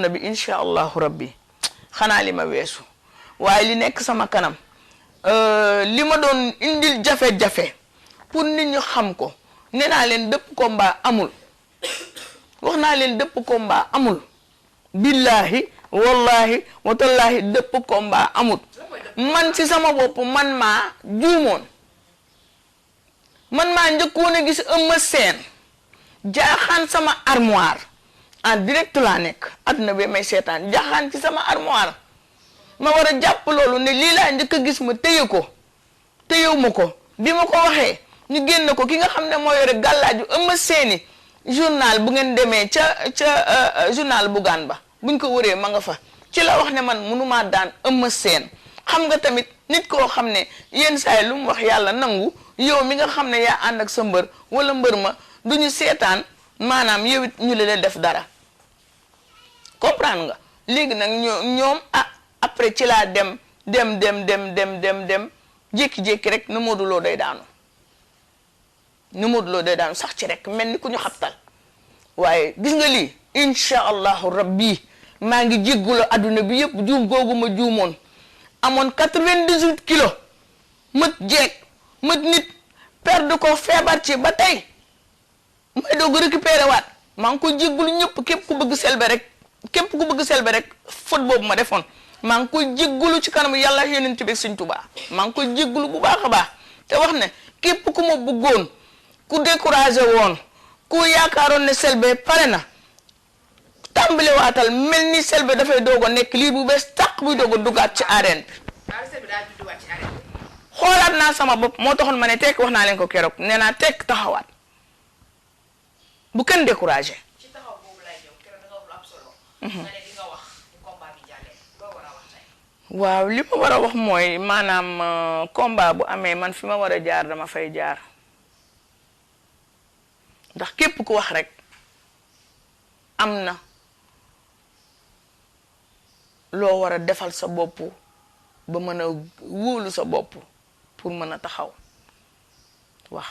nabi insha allahu rabbi xanaa li ma weesu waaye li nekk sama kanam li ma doon indil jafe-jafe pour nit ñu xam ko nee naa leen dëpp combat amul wax naa leen dëpp combat amul billahi wallahi watallahi dëpp combat amul man ci sama bopp man maa juumoon man maa njëkkoon a gis Eumeu Sène jaaxaan sama armoire en direct laa nekk adduna bi may seetaan jaaxaan ci sama armoire ma war a jàpp loolu ne lii laa njëkk a gis ma téye ko téyew ma ko bi ma ko waxee ñu génn ko ki nga xam ne moo yore gàllaaju Eumeu Sène journal bu ngeen demee ca journal bu gaan ba buñ ko wëree ma nga fa ci la wax ne man mënumaa daan Eumeu Sène xam nga tamit nit koo xam ne yenn saa yi lu mu wax yàlla nangu yow mi nga xam ne yaa ànd ak sa mbër wala mbër ma du ñu seetaan maanaam yow it ñu leen def dara comprendre nga léegi nag ñoom après ci laa dem jékki-jékki rek nu Modou Lo day daanu sax ci rek mel ni ku ñu xabtal waaye gis nga lii incha allahu rabbi maa ngi jéggulu adduna bi yëpp juum googu ma juumoon amoon 98 kilos mët jeeg mët nit perdre ko feebar ci ba tey may doog récupéré waat maa ngi koy jéggulu ñëpp képp ku bëgg selbe rek faute boobu ma defoon maa ngi koy jéggulu ci kanamu yàlla yonent bi Sëñ Tuubaa maa ngi koy jéggulu bu baax a baax te wax ne képp ku ma bëggoon ku découragé woon ku yaakaaroon ne selbe pare na tàmbali waatal mel ni selbe dafay doog a nekk lii bu bees tàq buy doog a duggaat ci arène bi xoolaat naa sama bopp moo taxoon ma ne tekk wax naa leen ko keroog nee naa tekk taxawaat bu kenn découragé. ci taxaw boobu lay ñëw keroog da nga wax lu am solo. nga ne di nga wax bu combat bi jàllee loo war a wax tey. waaw li ma war a wax mooy maanaam combat bu amee man fi ma war a jaar dama fay jaar ndax képp ku wax rek am na loo war a defal sa bopp ba mën a wóolu sa bopp pour mën a taxaw wax.